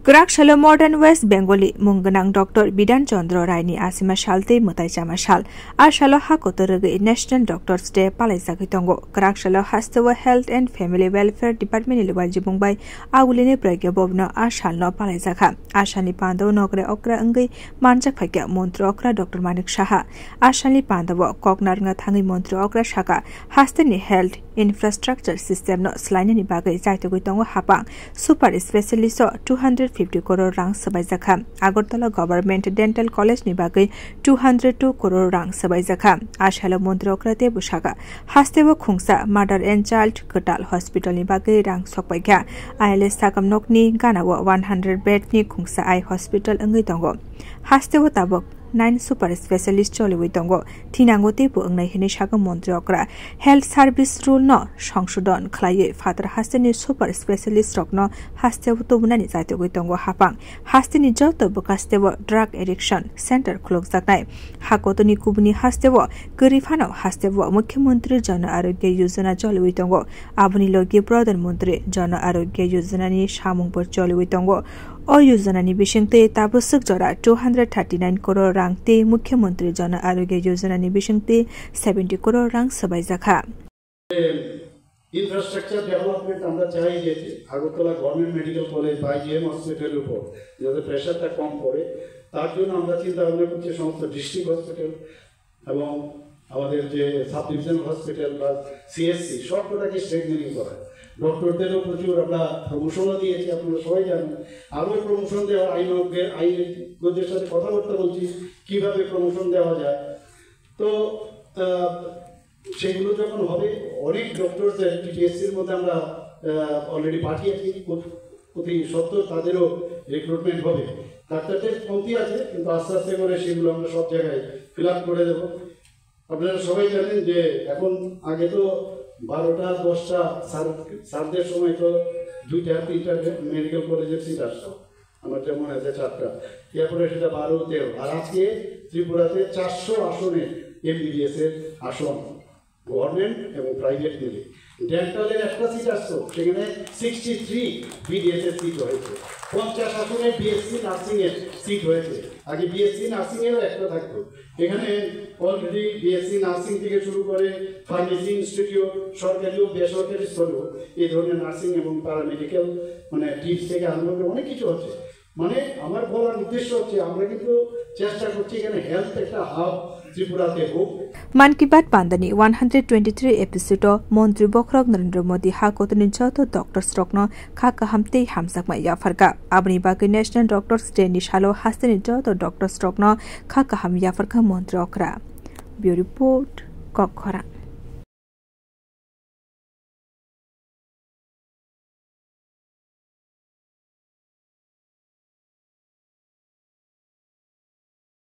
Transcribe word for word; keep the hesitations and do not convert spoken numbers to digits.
Kwrak salo Modern West Bengali mung gwnang Doctor Bidhan Chandra Rai ni asima sal tei mwtai chama sal. A salo ha kotor rwgwi National Doctors Day palaijagwi tongo. Kwrak salo hasteo Health and Family Welfare Department ni luwal jibung bai agulini pregya bobno a salno palaijakha. A salni pandao nokre okra wngwi manjak phaikha Montri okra Doctor Manik Saha. A salni pandao kok narwkna thangwi Montri okra sakha, hasteni health infrastructure system no swlainani bagwi chaitugwi tongo hapang. Super specialist o two hundred fifty crore rang swbaijakha. Agartala Government Dental College ni bagwi two hundred two crore rang swbaijakha. A salo Montri okra tei bwsaka hasteo khungsa Mother and Child Kwtal Hospital ni bagwi rang sokpaikha. I L S sakam nokni ganao one hundred bed ni khungsa eye hospital wngwi tongo. Hasteo tabuk nine super specialist choliwi tongo. Thinango teibo wngnai hinwi sakha Montri okra. Health Service Rule no songsodon khlaiwi phatar hasteni super specialist rokno hasteo tubunani chaitugwi tongo hapang. Hasteni joto bwkhasteo drug addiction center khulukjaknai. Ha kotorni kubuni hasteo kwrwi phano hasteo Mukhyamantri Jan Arogya Yojana choliwi tongo. Aboni logi Pradhan Mantri Jan Arogya Yojana ni samung bo choliwi tongo. O yojana ni bisingtwi tabuk swk jora two hundred thirty nine crore rang tei Mukhyamantri Jan Arogya Yojana ni bisingtwi seventy crore rang swbaijakha. Infrastructure development আমরা চাই যে Agartala government medical college বা আইজিএম হসপিটালের উপর যাতে প্রেশারটা কম পড়ে, তার জন্য আমরা চিন্তা ভাবনা করছি সমস্ত ডিস্ট্রিক্ট হসপিটাল এবং আমাদের যে সাব ডিভিশনাল হসপিটাল বা সিএসসি সবকটাকে স্ট্রেংথেনিং করা। ডক্টরদেরও প্রচুর আমরা প্রমোশনও দিয়েছি, আপনারা সবাই জানেন। আরও প্রমোশন দেওয়ার আইন আইনজ্ঞদের সাথে কথাবার্তা বলছি কিভাবে প্রমোশন দেওয়া যায়। তো আহ, সেগুলো যখন হবে, অনেক ডক্টরদের টিপিএসসির মধ্যে আমরা অলরেডি পাঠিয়েছি, খুব অতি সত্বর তাদেরও রিক্রুটমেন্ট হবে। ডাক্তারদের কমতি আছে, কিন্তু আস্তে আস্তে করে সেগুলো আমরা সব জায়গায় ফিল আপ করে দেবো। আপনারা সবাই জানেন যে এখন আগে তো বারোটা দশটা স্যার, স্যারদের সময় তো দুইটা তিনটা মেডিকেল কলেজের সিট আসতো, আমার যেমন আছে চারটা, এরপরে সেটা বারো তেরো, আর আজকে ত্রিপুরাতে চারশো আসনে এমবিবিএস এর আসন, গভর্নমেন্ট এবং প্রাইভেট মিলে। ডেন্টালের একটা সিট আসতো, সেখানে সিক্সটি থ্রি বিডিএস এর সিট হয়েছে, পঞ্চাশ আসনে বিএসসি নার্সিং এর সিট হয়েছে। আগে বিএসসি নার্সিং এরও একটা থাকতো, এখানে অলরেডি বিএসসি নার্সিং থেকে শুরু করে ফার্মেসি ইনস্টিটিউট, সরকারি ও বেসরকারি স্তরেও এই ধরনের নার্সিং এবং প্যারামেডিকেল, মানে টিপস থেকে আরম্ভ করে অনেক কিছু হচ্ছে। মানে আমার বলার উদ্দেশ্য হচ্ছে আমরা কিন্তু চেষ্টা করছি এখানে হেলথ একটা হাব ত্রিপুরাতে হোক। Man Ki Baat pandani one hundred twenty-three episode o Montri Bokhorok Narendra Modi ha kotorni joto doctors rokno kha kaham tei hamjakma yapharkha. Aboni bagwi National Doctors Day ni salo hasteni joto doctors rokno kha kaham yapharkha Montri okra. Bureau Report, Kokkhorang.